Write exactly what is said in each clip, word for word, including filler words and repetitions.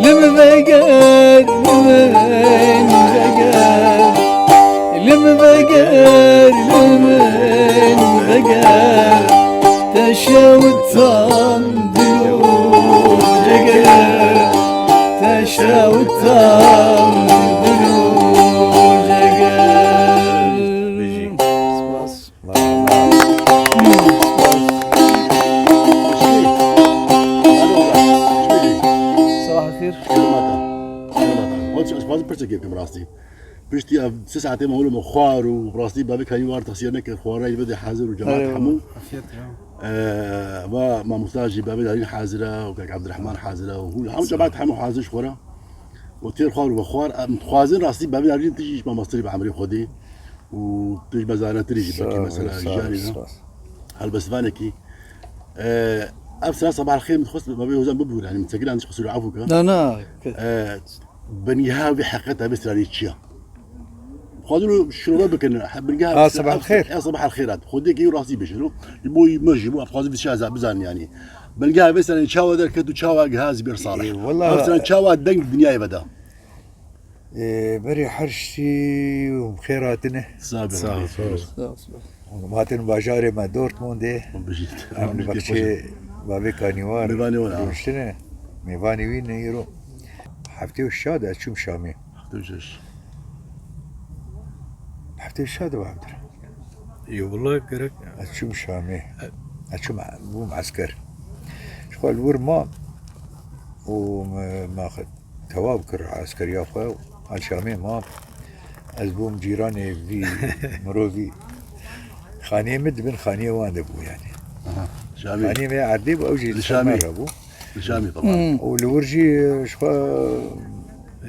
Li min veger, li min veger, li min veger, li min veger. Te şewtan dil û ceger, te şewtan dil û ceger. Spas. Sabah xêr. Xêr mata. Xêr mata. Hadi, ez bazı pirçek yapayım rastî. Piştî ev sê saetê me hûlê me xwar û rastî bavê kanî war texsiyar neke, xwara yê bide hazir û cemaat hemû. Afiyet ya. Ee, va mamosta jî bavê darîn hazir e û kek Abdurrahman hazir e û hûl hemû cemaat hemû hazir ji xwe re. Û têr xwar û vexwar, em dixwazin rastî bavê darîn tijî ji mamosteyê bi emrê Xwedê. û tu ji me zanetirî jî belkî mesela ji jarî ne. Helbestvanekî. Ev sira Sabah el Xêr min dixwest me bê hozan bibûr, yanî min çekî lan ji qisûr afû ke. Na, na. Bingeha vê heqeta vê stranê çi ya? Dixwazin û şirove bikin. Bingeha Sabah el Xêr. Ya Sabah el Xêr hat. Xwedê ke rastî bêjin. Ji bo me jî, bo em dixwazin vê çi ya bizanin yanî. Bingeha vê stranê çawa derket û çawa giha Zîbêr Salih. Ev stran çawa deng dinyayê veda. Ê, berê her ştî û bi xêr hatine. Sağ ol. Sağ ol. Sağ ol. Hûn hatin bajarê me Dortmundê. Hûn bijît. Em li bexçê bavê Kanîwar rûniştine. Mêvanê wî ne îro. Heftê û şeş de ez çûm Şamê. Heftê û şeş. Heftê û şeş de bi Abdurrahman. Yo, wala gerek. Ez çûm Şamê. Ez çûm, bûm esker. Ji xwe li wir mam û me, me xwe tewab kir eskeriya xwe, a Şamê ma. Ez bûm cîranê vî mirovî. Xaniyê min di bin xaniyê wan de bû yani. Aha, Şamê. Xaniyê me erdê bû, ew jî li Şamê re bû. Li Şamê, tamam. Û li wir jî ji xwe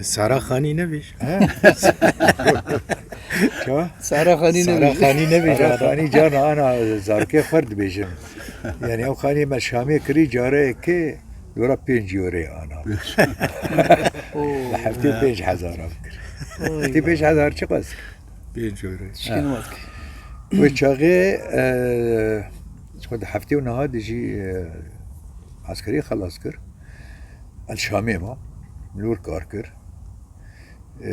Sara Xanî nebêj. He? Ça? Sara Xanî Sara nebêj. Xanî nebêj. Sara Xanî carna ana zarokê xwe dibêjim. Yani ew xanî me Şamê kirî careyekê dora pênc euro ana. Li heftê pênc hezar am kir. Heftê pênc hezar çi qas? Pênc euro. Çikin wek. Wê çaxê, e, xwe di heftê û neha de jî, e, eskerî xelas kir. El Şamê ma, li wir kar kir. E,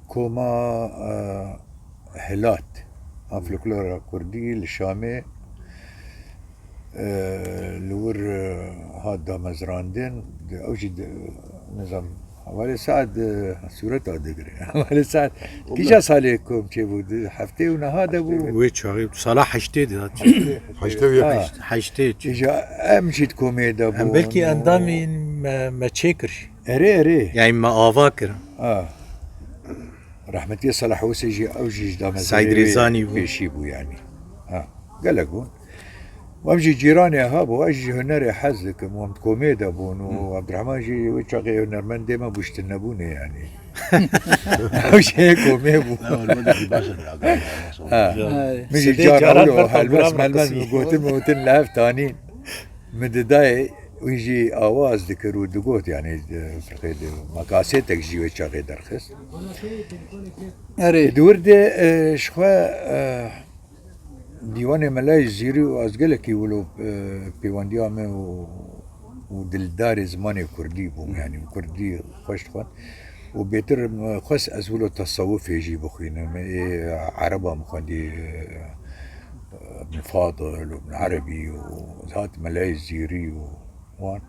koma, e, Hilat a folklora kurdî li Şamê, e, li wir, e, hat damezrandin. Ew jî di, nizam, hevalê Saad, e, sûreta digire. Hevalê Saad, kîja salê kom çêbû? Di heftê û neha de bû. Wê çaxê sala heştê de hat. Heştê û yek. Ha. Heştê. Îja em jî di komê de bûn. Em belkî endamên me, me çêkir jî. Erê, erê. Yani me ava kirin. Ha. Rehmetî Salah Husê jî, ew jî ji damezrê Saîd Rêzanî bû. Pêşî bû yani. Ha. Gelek bûn. Em jî cîranê ha bû, ez jî hunerê hez dikim. Em komê de bûn û Abdurrahman jî wê çaxê hunermendê me bû, ji tune nebûnê yani. Ew jî komê bû. Ha. Min jî cara wilo helbest melbest gotin, gotin li hev tanîn. Min didayê, wî jî awaz dikir û digot, yani, di firqê de, me kasêtek jî wê çaxê derxist. Erê. Di wir de, e, ji xwe, e, dîwanê Melayê Zîrî û ez gelekî wilo, e, pêwendiya me û, û dildarê zimanê kurdî bûm, yani, kurdî xweş dixwend. û bêtir, e, xwest ez wilo tesewufê jî bixwînim. Ê Ereba min xwendî, e, Ibn Fadil û Ibn Erebî û hat Melayê Zîrî û wan.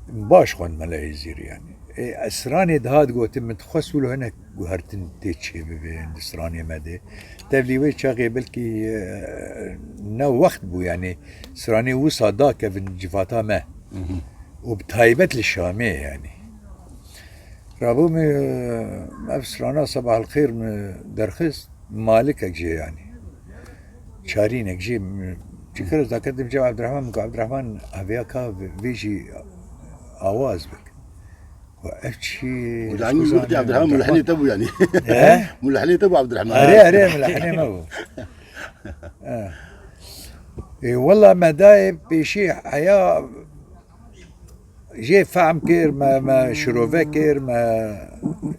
Baş xwend Melayê Zîrî yani. Ê, ez stranê dihat gotin, min dixwest wilo hinek guhertin tê çêbibe di stranê me de. Tevlî wê çaxê belkî, e, ne wext bû yani stranê wisa dakevin civata me. Û bi taybet li Şamê yani. Rabû min, ev strana Sabah el Xêr min derxist, malikek jê yani. Çarînek jê min çi kir, ez daketim cem Abdurrahman, min got, "Abdurrahman, heviya ka vê, vê jî awaz bik." Û ev çi? Û ez yani min gotî, Abdurrahman mulehînê te bû yani. He? Mulehînê te bû Abdurrahman. Erê, erê, mulehînê me bû. He. Ê, wela me dayê pêşî heya jê fehm kir, me, me şirove kir, me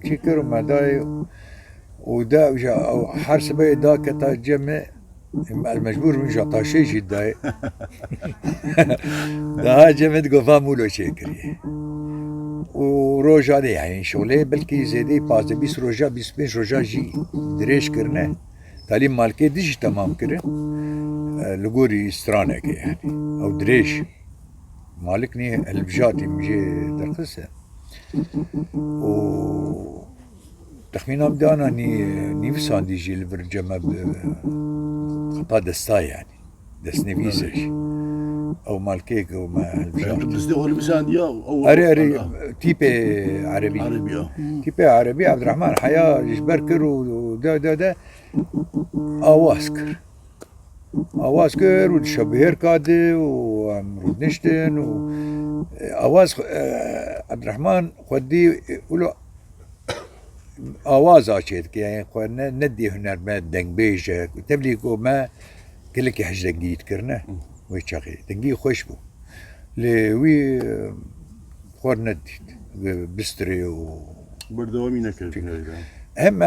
çi kir û me dayê û da, ja, her sibehê daketa cem min, ez mecbûr bûm, ja taşê jî dayê. Daha cem min digot, "Va mûlo çêkirî." û roja de, yani şolê belkî zêdeyî pazdeh bîst roja, bîst pênc roja jî dirêj kirine. Talî malkê di jî temam kirin, e, li gorî straneke yani. Ew dirêj. Malik nî hilbijartî min jê derxist e. Û texmîna min de ana nî-, nîvisandî jî li vir cem me bi xeta desta yani. Destnivîs e jî. Ew malkê ku me hilbijart. Destê xwe nivîsandiya, ew Erê, erê, tîpê erebî. Erebî ya. Tîpê erebî Abdurrahman Heya ji ber kir û, û de, de, de awaz kir. Awaz kir û dişew bi hêrka di û em rûdiniştin û, e, awaz, e, Abdurrahman xwe dî, e, wilo awaza çê dike, yani xwe ne, nedî hunermend, dengbêj e. Tevlî ku me gelekî hej dengî dikirine wê çaxê. Dengî xweş bû. Lê wî, e, xwe nedît. Bi-, bistirê û Berdewamî nekir. Hem, e,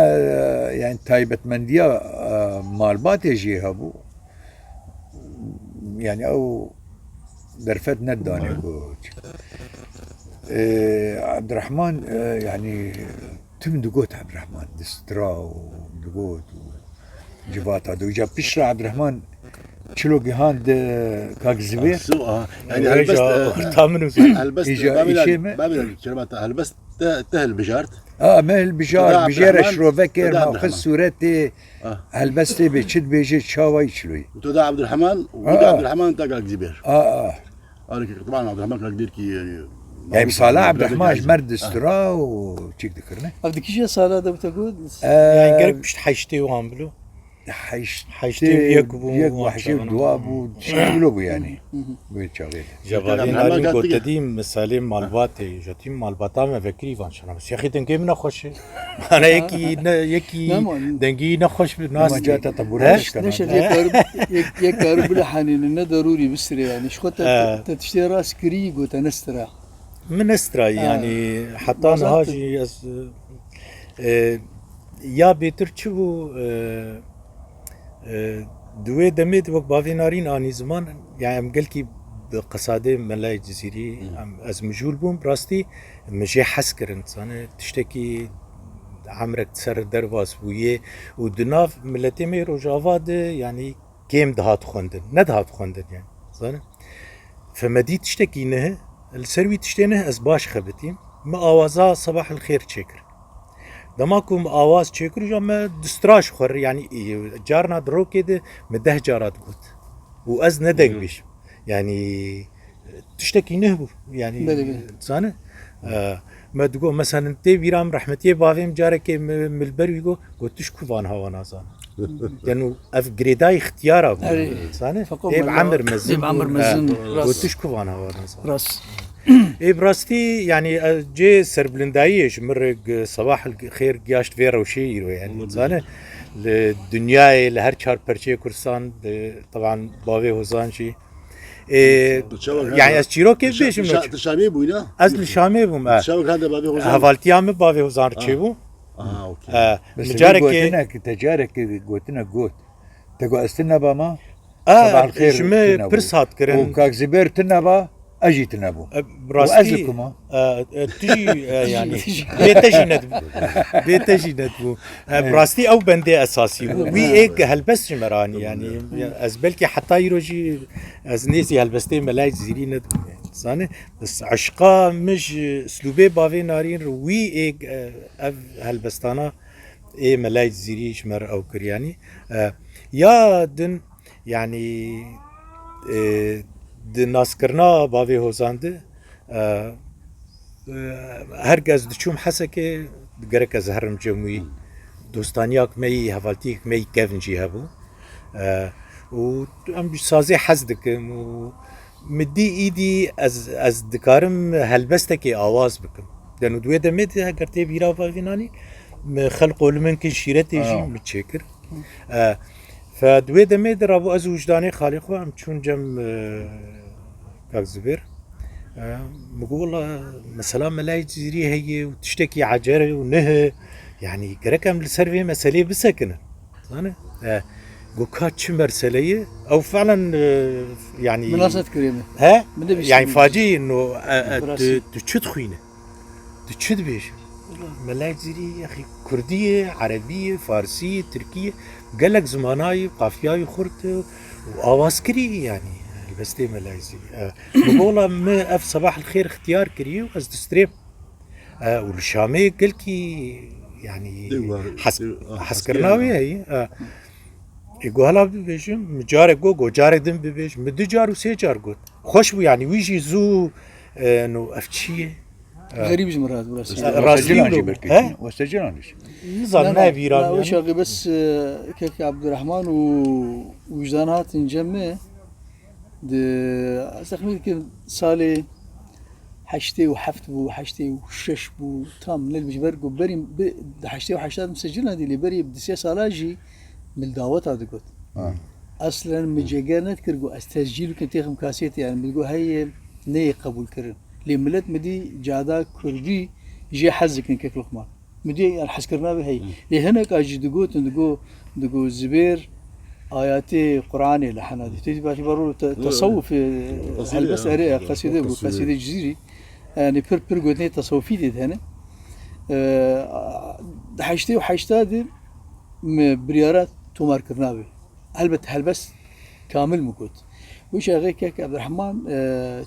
yani taybetmendiya, e, malbatê jî hebû. Yani ew derfet nedanê ku çi. E, Abdurrahman, e, yani tim digot Abdurrahman, distira û digot û civata de. Îca piştre Abdurrahman çilo gihand, e, Kak Zibêr. Su, aha. Yani Îca helbest, e, orta min û helbest, Îca bamîna, îşê me. Bamîna, kerema te helbest te, te hilbijart. A, me hilbijar, Abdurrahman, bijêre şirove kir, Abdurrahman. Ma xist sûretê Ah. Helbestê bê çi dibêje, çawa yî çiloyî? Û tu da Abdurrahman, û da Abdurrahman ta Kak Zibêr. A, a. Arê ki, taban Abdurrahman Kak Zibêr ki, yani, Yani sala Abdurrahman ji mer distira û çîk dikirine. Ev di kîja sala de bi te got? Ee, Yani gerek pişt heştê wan bilo. Heştê Heştê yek bû, yek bû, wan heştê çaxan. Dua bû, tiştî wilo bû yani. Hı hı. Wê çaxê de. Ji bavê Abdurrahman Narîn Kak got Zibêr. Te dî misalê malbatê, ji tî malbata me vekirî van şana. Bes yexî dengê min nexweş e. Mana yekî ne, yekî Nema. Dengî nexweş bi nas Nema, tê. Cata te bûra He? Neş, neşe yek karu, yek, yek karu bile hanîne ne darûrî bistirê yani. Ji xwe te, He. Te tiştê rast kirî gote nestira. Min nestirayî Ha. yani heta Bazen niha te- jî ez, e, ya bêtir çi bû, e, e, di wê demê de wek bavê Narîn anî ziman, yani em gelkî bi qesadê Melayê Cizîrî, Hmm. em, ez mijûl bûm, rastî min jê hez kirin, zane, tiştekî emrek ser derbas bûye û di nav miletê me yê Rojava de, yani kêm dihat xwendin, nedihat xwendin yani, zane. Fe me dî tiştekî nihe, li ser wî tiştê nihe ez baş xebitîm. Min awaza Sabah el Xêr çêkir. Dema ku min awaz çêkir, ja me distira ji xwe re, yani, e, carna di rokê de min deh cara digot. Û ez ne dengbêj im. Yani, tiştekî nih bû. Yani, Belê, belê. Zane? E, me digot, mesela, tê bîra min rehmetiyê bavê min carekê mi, mi li ber wî got, got, "Tu ji ku van hawa nazane?" Yani, ev girêdayî ixtiyara bû. Erê. Zane? Feqo Ê bi mela. Emir mezin Ê bi bû. Emir mezin. Ha. Rast. Got, "Tu ji ku van hawa nazane?" Rast. Ê bi rastî, yani, e, cê serbilindayiyê ji min re g-, Sabah el Xêr giyaşt vê rewşê îro, yani, Olabilir. Zane? Li dinyayê, li her çar perçeyê Kurdistan, li, taban, bavê Hozan jî. Ê, Tu çawa yani, ez çîrokê tu şa-, bêjim, tu şa-, tu Şamê bûyî, ne? Ez li Şamê bûm, e. Tu çawa hande bavê Hozan? Hevaltiya min bavê Hozan re Ah. çêbû. Ah, okey. E, Bes min vê carekê gotinek, te carekê gotinek got. Te got, "Ez tune ba ma?" A, Sabah el Xêr ji me tune bû. Pirs hat kirin. Û Kak Zibêr tune ba, ez jî tune bûm. E, Û ez rastî, li ku ma? E, e, tu jî, e, yani, bê te jî nedibû. Bê te jî nedibû. E, Evet. Rastî ew bendê esasî bû. Wî Evet. êk helbest ji me re anî, yani. Evet. Ez belkî heta îro jî ez nêzî helbestê Melayê Cizîrî nedibûm, yani. Zane? Bes eşqa min ji slûbê bavê Narîn re wî êk, e, ev helbestana ê Melayê Cizîrî ji me re ew kir, yani. E, ya din, yani, e, di naskirina bavê Hozan de, e, e, her kes diçûm Hesekê, gerek ez herim cem wî. Hmm. Dostaniyak me yî, hevaltiyek me yî kevn jî hebû. E, û em ji sazê hez dikim û min dî îdî ez, ez dikarim helbestekê awaz bikim. Deno di wê demê de eger tê bîra vavînanî, min xelqo li min kin şîretê jî Aa. min çêkir. E, fe di wê demê de rabû ez û wijdanê xalê xwe em çûn cem, e, Kak Zibêr. E, min got, "Wela mesela Melayê Cizîrî heye û tiştekî ecêb û nihe. Yani gerek em li ser vê meselê bisekinin." Zane? E, got, "Ka çi mesele ye?" Ew fiilen, e, yani Min nas nedikirê min. He? Min de bîst Yani bû. Facî no, e, e, Burası. tu, tu çi dixwîne? Tu çi dibêjî? Mela Cizîrî, yexî kurdî ye, erebî ye, farsî ye, tirkî ye, gelek zimana ye, qafiya wî xurt e û awazkirî ye, yanî helbestê Mela Cizîrî. E, min got, wela min ev Sabah el Xêr ixtiyar kiriye û ez distrêm. E, û li Şamê gelkî, yanî, Dê war, hes-, dê, ah, heskirina wî heskirina. Heye. E, ê got, hela bibêjim, min carek got, got, carek din bibêj, min du car û sê car got. Xweş bû, yanî, wî jî zû, e, no, ev çi ye? E, Xerîb ji min re hat, burası. E, rastî Westecilan jî wilo. Belkî. He? Westecilan jî. Nizam, na, ne vîran na, yani. Wê çaxê bes, e, kek Abdurrahman û Wijdan hatin cem me. Di, ez texmîn dikim salê heştê û heft bû, heştê û şeş bû, tam ne ji ber ku berî bi, di heştê û heşt de min secil nedî, lê berî bi du sê sala jî min daweta digot. Ha. Aslen min ceger nedikir ku ez tescîl bikim têxim kasêtê, yani min digot heye neyê qebûl kirin. Lê milet min dî cada kurdî jê hez dikin kek Luqman. Min dî, yani, hezkirina wê heye. Hı. Lê hinek a jî digotin, digo, digo Zibêr ayetê Qur'anê li hena dî. Tê dî belkî baro te-, Hı. Tesewuf, e, Qesîde helbest ya. Erê, e, qesîde bû, Qesîde. Qesîde Cizîrî. Yani pir, pir gotinê tesewufî dê hene. E, di heştê û heşt de mi biryara tomarkirina wê. Helbet helbest kamil min got. Wî çaxê kek Abdurrahman, e,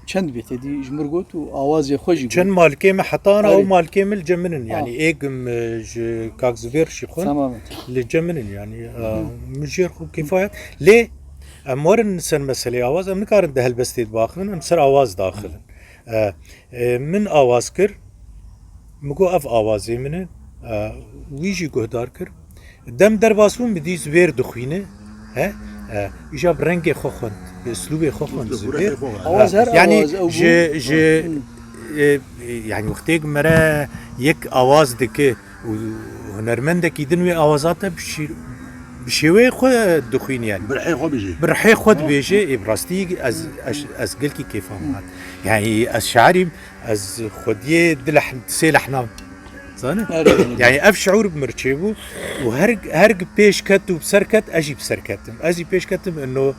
çend bêtê dî ji mir got û awazê xwe jî got. Çend malkê me heta na Erê. Ew malkê min li cem min in. Ha. Yani êk, e, ji Kak Zubêr jî xwend. Tamam. Li cem min in yani. E, Hı. Min jêr xwe kêfa ye. Lê em werin ser meseleyê awaz, em nikarin di helbestê de biaxivin, em ser awaz daxilin. E, e, min awaz kir, min got, ev awazê min e. E, wî jî guhdar kir. Dem derbas bû, min dî Zubêr dixwîne. He? E, îja bi rengê xwe xwend, bi uslûbê xwe xwend Uslûb, Zubêr. Rengê xwe. Awaz her Yani awaz, ew bû. ji, ji, Hı. e, yani wextê ku mere yek awaz dike û hunermendekî din wê awaza te bi şî-, bi şêweyê xwe dixwîne yani. Bi rihê xwe bijî. Bi rihê xwe Ha. dibêje, ê, bi rastî ez, ez, ez gelkî kêfa min hat. Yani ez şairîm, ez xwediyê du lehn, sê lehna. Zanî? Erê. Yani ev şiûr bi mir çêbû û her, her gi pêş ket û bi ser ket, ez jî bi ser ketim. Ez jî pêş ketim, eno,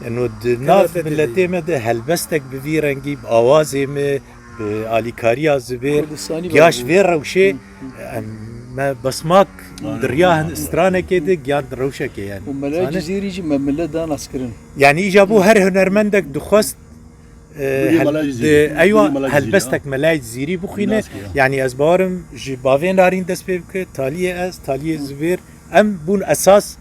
eno di nav Kevete miletê têdî. me de helbestek bi vî rengî, bi awazê me, bi alîkariya Zibêr, Kurdistanî giya ji vê rewşê, Hı, hı. em, me besmak Aynen. di riya hin stranekê de giyan di rewşekê yani. Û Mela Zanî? Cizîrî jî me milet da naskirin. Yani îja bû her hunermendek dixwest, e, Bûyî hel-, Mela Cizîrî. de, eywa Bûyî Mela Cizîrî, helbestek ha. Mela Cizîrî bixwîne. Naskirin. Yani ez bawerim ji bavên narîn dest pê bike, taliyê ez, taliyê Zibêr, em bûn esas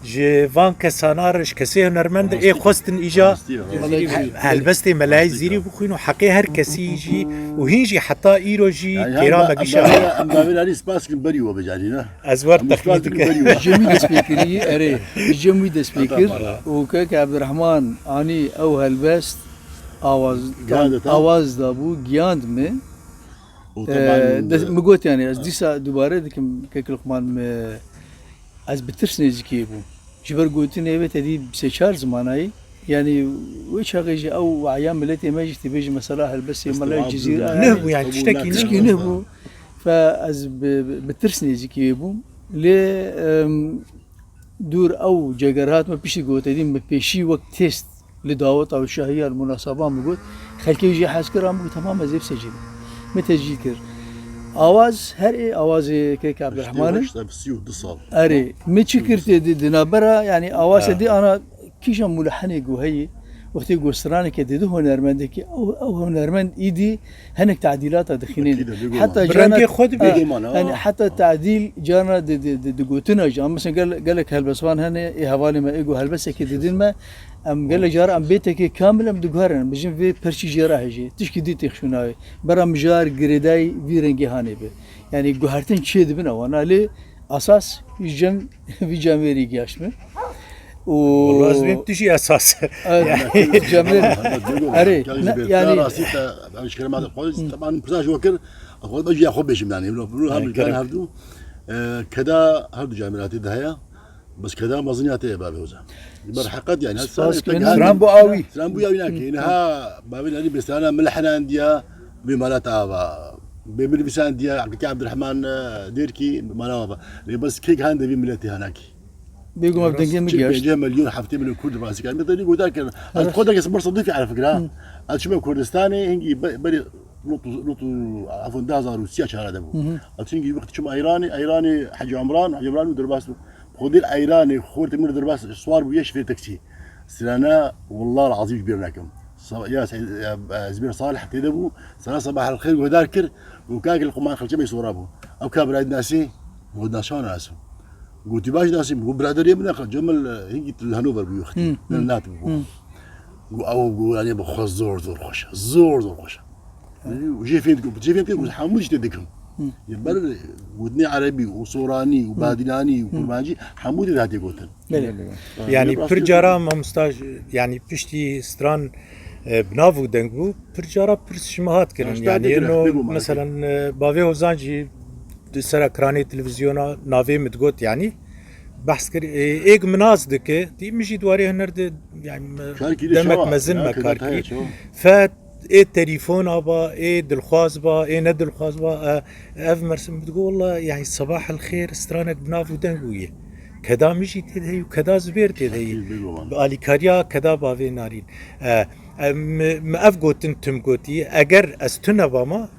ji van kesana re, ji kesê hunermend re ê xwestin îja Rastî ye, rastî. He-, helbestê Melayê Rastî Zîrî ye. Bixwîn û heqê her kesî jî û hîn jî heta îro jî Yani, kêra em me ba-, gişa. Em bavê, em bavê Larî spas kim berî we bicarî, ne? Ez wer Em texmîn spas kim dikim. berî we. Cem wî dest pê kirî, erê. Cem wî dest pê kir Tamam. û kek Abdurrahman anî ew helbest awaz, Giyand e, tamam. awaz da bû, giyand me. Û Ee, taban, des-, e, mi got yani, ez dîsa dubare dikim, kek Luqman, mi, ez bi tirs nêzîkiyê bûm. Ji ber gotinê wê te dî bi sê çar zimanayî, yani wê çaxê jî ew waya miletê me jî tê bêjî mesela helbestê Festival Melayê Cizîr, bû, Neh bû yani, qebûl tiştekî nakin. Tişkî neh bû. Fe ez bi, bi, bi tirs nêzîkiyê bûm. Lê, em, Dûr ew cegerhat me piştî ku te dî min pêşî wek test li daweta û şahiya li munaseba min got, xelkê jî hez kir, min got, temam ez ê bisecînim. Min tescîl kir. Awaz, her ê awazê kek Abdurrahman e. Heştê heşt, sî û du sal. Erê, min çi kir tê di, di navbera, yani awaz Ha. te dî ana kîjan mulehenê ku heye, wextê ku stranekê dide hunermendekî, ew, ew hunermend îdî hinek tadîlata dixîne. Ekîd e, bêguman. Heta Bi cana, rengê xwe dibêje. ha, Bêguman, ha. yani heta tadîl cana di, di, di, di gotina jî. Em mesela gel-, gelek helbestvan hene, ê hevalê me, ê ku helbestekê didin me, em gelek cara em bêtekê kamil em diguherin. Em bijin vê perçî jê re hejê. Tişkî dî têxşûna wê. Bera mijar girêdayî vî rengê hanê be. Yani guhertin çê dibin ewana. Lê esas cem vî camêrî giyaşt min. Û Vallahi ez bêm tu jî esas. Evet, Yani camêr. Erê, Gel ne, ji bê, yani rastî te, ben ji kerema de xwe, Hı. teban pirsa ji we kir, xwe ben jî ya xwe bêjim yani. Bunu, bunu Ay, hem, ben gerek. hevdu, e, keda hevdu camêratî de heye. Bes keda mezin ya te ye bavê hoca. Ji ber heqet yani, Spas hesane, kirin. pek Stran bu awî. Stran bu ya wî nake. Yine ha, bavê yani bê strana milehnan diya, vê mala te ava. Bê min nivîsan diya, Abdülkadir Abdurrahman, e, Dêrkî, mala ava. Lê bes kek hande vî miletî hanakî. Bêguman Rast. dengê min Çi giyaşt. pêncî milyon, heftê milyon Kurd basî kirin. Min tenî guhdar kirin. Ez Evet. xwe dengê sibir sedî fi elf gira. Hı. Ez çime Kurdistanê, hingî be-, berî Not û, not û, efon, du hezar û sî ya çar de bû. Hı hı. A, çimkî wextî çûm Eyranê, Eyranê Hecî Emran, Hecî Emran û derbas bû. Xwedê li Eyranê xortê min derbas swar bûye şifê teksî. Sirana, wallah el-ezîm ji bîr nakim. Sa-, ya Sey-, ya, e, Zibêr Salih tê de bû, sirana Sabah el Xêr guhdar kir û Kak Luqman Xelçemê sora bû. Ew ka birayê dinasî, got naşan nasim. Gotî baş nasim, got biraderê min e, Cemil, e, hingî li Hanover bû wextî. Hı, hı. Li Nat bû. Hı. Got ew, got, yanî bi xwe zor, zor xweş e. Zor, zor xweş e. Hı. Û jê fêm dikim, jê fêm dikim, hemû jî tê dikim. Hı. Yê ber gotinê erebî û soranî û badînanî û kurmancî hemû tê de hatiye gotin. Belê. Belê, belê. Yanî pir cara mamosta, yanî piştî stran, e, bi nav û deng bû, pir cara pirs ji me hat kirin. Yanî êno, meselen, e, bavê Hozan jî di ser ekranê televîzyona navê min digot, yanî behs kir, e, êk min nas dike, dî min jî di warê huner de, yanî me demek mezin me kar kirî. Fet ê telefona ba, ê dilxwaz ba, ê ne dilxwaz ba, e, ev mersim digo, walla, yanî Sabah el Xêr stranek bi nav û deng bûye. Keda min jî tê de heye û keda Zibêr tê de heye. Bi alîkariya keda bavê Narîn. E, e, mi, mi ev gotin tim gotî, eger ez tune bama,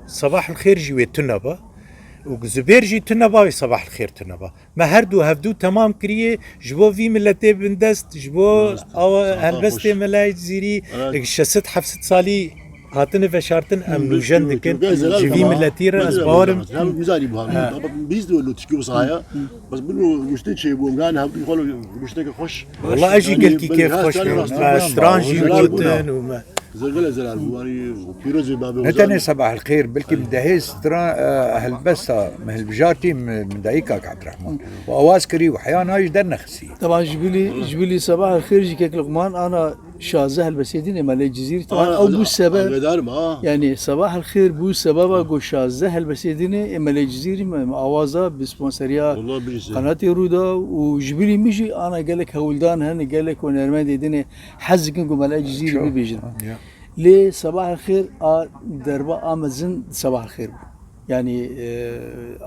Sabah el Xêr jî wê tune ba. Û Zibêr jî tune ba, wê Sabah el Xêr tune ba. Me her du hevdu temam kiriye, ji bo vî miletê bindest, ji bo awa helbestê Melayê Cizîrî, şeş sed heft sed salî hatine veşartin, em nûjen dikin. Ji vî miletî re ez bawerim. Hem güzel bu hanım. Biz de öyle tişki bu sahaya. Bas bunu müşteri şey bu, yani hem bir konu müşteri hoş. Wala ez jî gelkî kêfxweş bûm. Me stran jî gotin û me Zergele zelal bû, yanî pîrozê babê Ne Hozan. Tenê Sebah el Xêr, belkî min dehê stran, e, helbesta min hilbijartî, min, min dayî Kak Ebdurehman. Û awaz kirî û heya na jî dernexisî. Teban ji bilî, ji bilî Sebah el Xêr jî Kek Luqman ana şazdeh helbestê din ê Melayê Cizîrî. Teban ew bû sebeb. Agahdarim, ha. Yanî Sebah el Xêr bû sebeba ku şazdeh helbestê din ê Melayê Cizîrî me, me awaza bi sponseriya Qenatê Rûda û ji bilî min jî ana gelek hewldan hene, gelek hunermendê din ê hez dikin ku Melayê Cizîrî bibêjin. Lê Sebah el Xêr a derba a mezin Sebah el Xêr bû. Yanî, e,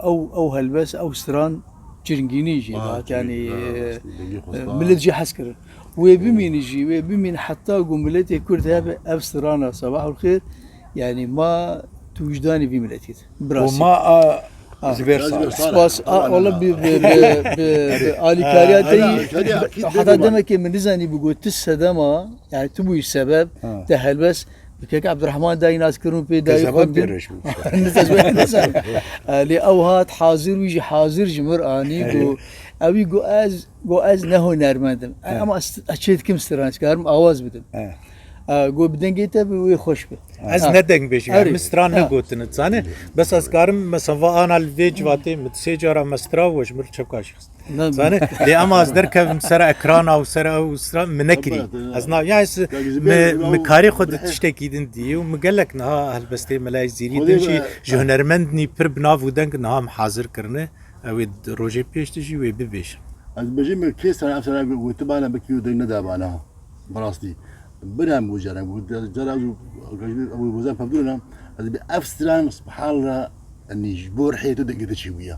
ew, ew helbest, ew stran çirgînî jî dihat, yanî, e, millet jî hez kirin. Wê bimîne jî, wê bimîne heta ku miletê Kurd hebe ev strana Sebah el Xêr, yanî ma tu wijdanê vî miletî de. Birasî. Û ma a Zibêr Salih. Spas, a, wala bi, bi, bi, bi, bi alîkariya te yî, heta demekê min nizanî bi got tu sedema, yanî tu bûyî sebeb, te helbest, bi Kek Ebdurehman dayî naskirin û pê dayî xwendin. Nizan, nizan. E, lê ew hat hazir, wî jî hazir ji mir anî, got, ewî got ez, got ez ne hunermend im. E, ama ez, ez çê dikim stran, ez karim awaz bidim. E, got bi dengê te bi wê xweş be. Ez ne dengbêj im, min stran negotine, zanî? Bes ez karim, mesela, va ana li vê civatê min sê cara me stran û ji min çepka jî xist. Zanî? Lê ema ez derkevim ser ekrana û ser ew stran, min nekirî. Ez na, ya ez, mi, mi karê xwe di tiştekî din dî û mi gelek niha helbestê Melayê Cizîrî din jî ji hunermendinî pir bi nav û deng niha em hazir kirine. Ew ê rojê pêş de jî wê bibêjin. Ez dibêjim, kê stran, ev stran gotibana, belkî wê deng nedabana. Bi rastî. Bira em wê cara, wê cara ew, ew wezan pevdûrina, ez bi ev stran, subhanallah, yanî ji bo rihê tu dengê te çêbûya.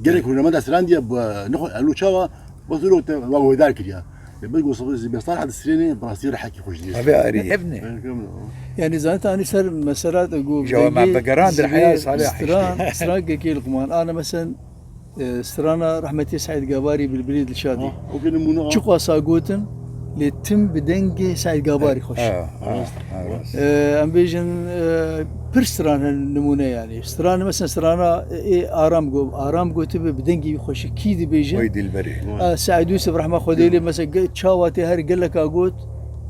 Gelek hunermenda stran diye, nexwe elo çawa, bes wilo te wa guhdar kiriya. Lê bes got Zibêr Salih di strênê, bi rastî rihekî xweş diye. Evê arî. Ev ne? Yanî zaten anî ser mesela te got. Jawa me vegeran dir heya Salih stran, stran Kekê Luqman. Ana mesela E, strana rehmetî Seîd Gabarî Bilbilî Dilşadî. Ha, o ki nimûne ha. Çiqasa gotin, lê tim bi dengê Seîd Gabarî xweş. Ha, ha, ha, rast. E, em bêjin, e, pir stran hene nimûne yanî. Stran, mesela strana, e, Aram go-, Aram gotibe bi dengê wî xweşî kî dibêjin? Wey dilberê. E, Seîd Yûsif rehma Xwedê lê, mesela ge-, çawa tê her geleka got,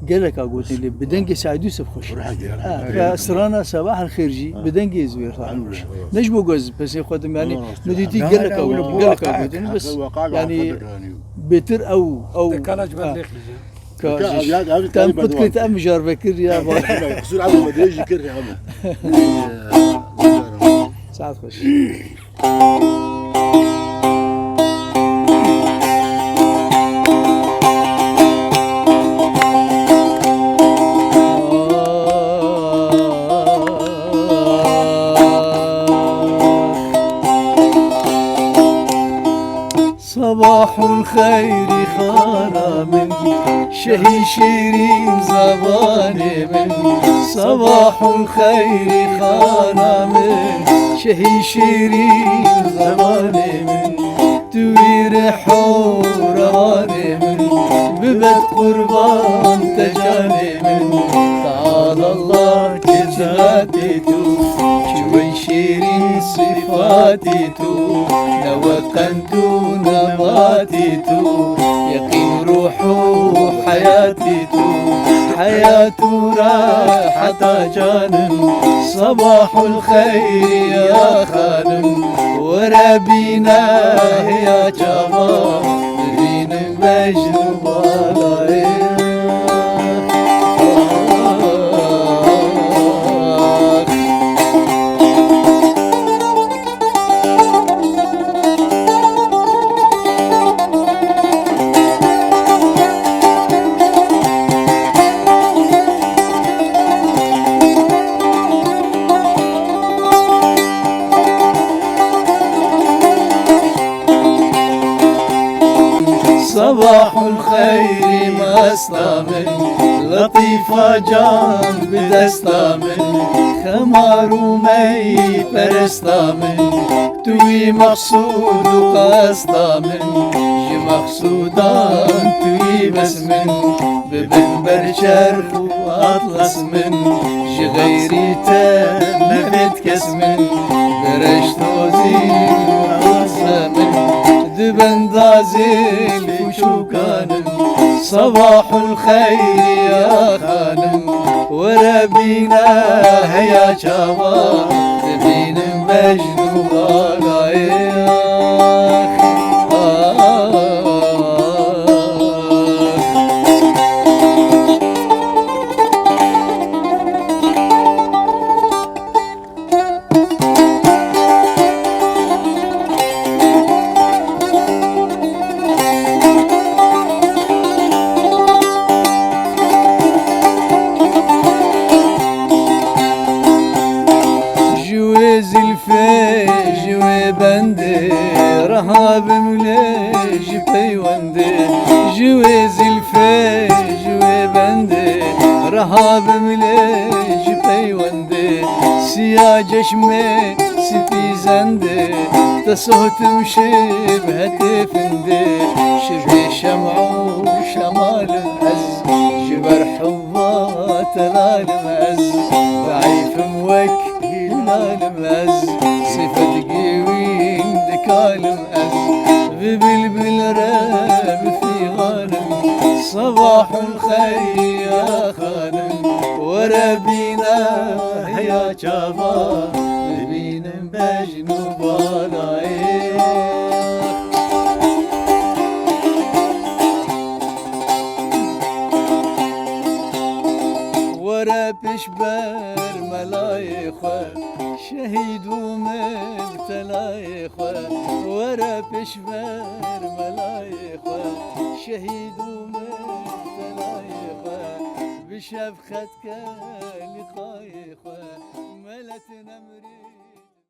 Geleka gotin lê bi dengê Seîd Yûsif xweş. Ha, ka strana Sabah el Xêr jî bi dengê Zibêr Salih xweş. Ne ji bo ku ez pesê xwe dim, yanî min dîtî geleka got, geleka gotin, bes yanî bêtir ew, ew, ka tem qut kir, em mijarve kir ya. Qisûr ew me dirêj jî kir ya. Saet xweş. Sabahul xeyrî xana min, şehî şîrîn zebanê min. Sabahul xeyrî xana min, şehî şîrîn zebanê min. Tu wî rih û rewanê min, bibet qurban te canê min. Teala Allah çi zatê tu, çi wê şîrîn sifatê tu, ne we qend û nebatê tu, yeqîn ruh û heyatê tu, heyat û reheta canim. Sabahul xeyrî ya xanim, were bîne heya çava, bibînim bejn û balayê. Sabahul xeyrî mesta min, letîfa can bi desta min, xemar û mey peresta min. Tu wî meqsûd û qesta min, ji meqsûdan tu yî bes min. Bibin ber çerx û atlas min, ji xeyrî te nebêt kes min. Bereşto zîl û asa min, di benda zîl û çûkan in. Sabahul xeyrî ya xanim, were bîne heya çava, dibînim bejn û balayê. Ji wê zilfê, ji wê bendê, reha bim lê ji peywendê. Ji wê zilfê, ji wê bendê, reha bim lê ji peywendê. Siya ceşmê, spî zendê, te sohtim şib hetê findê. Şibê şem'a û şemalim ez, ji ber hubba telalim ez. Zeîfim wek hîlalim ez, sifet gewîn dikalim ez. Bi bilbil re bi fîxanim, sabahul xeyr ya xanim, were bîne heya çava, bibînim bejn û balayê. Were pêşber melayê xwe, şehîd û mibtelayê xwe. Were pêşber melayê xwe, şehîd û mibtelayê xwe. Bi şefqet ke lîqayê xwe, melet nemrî.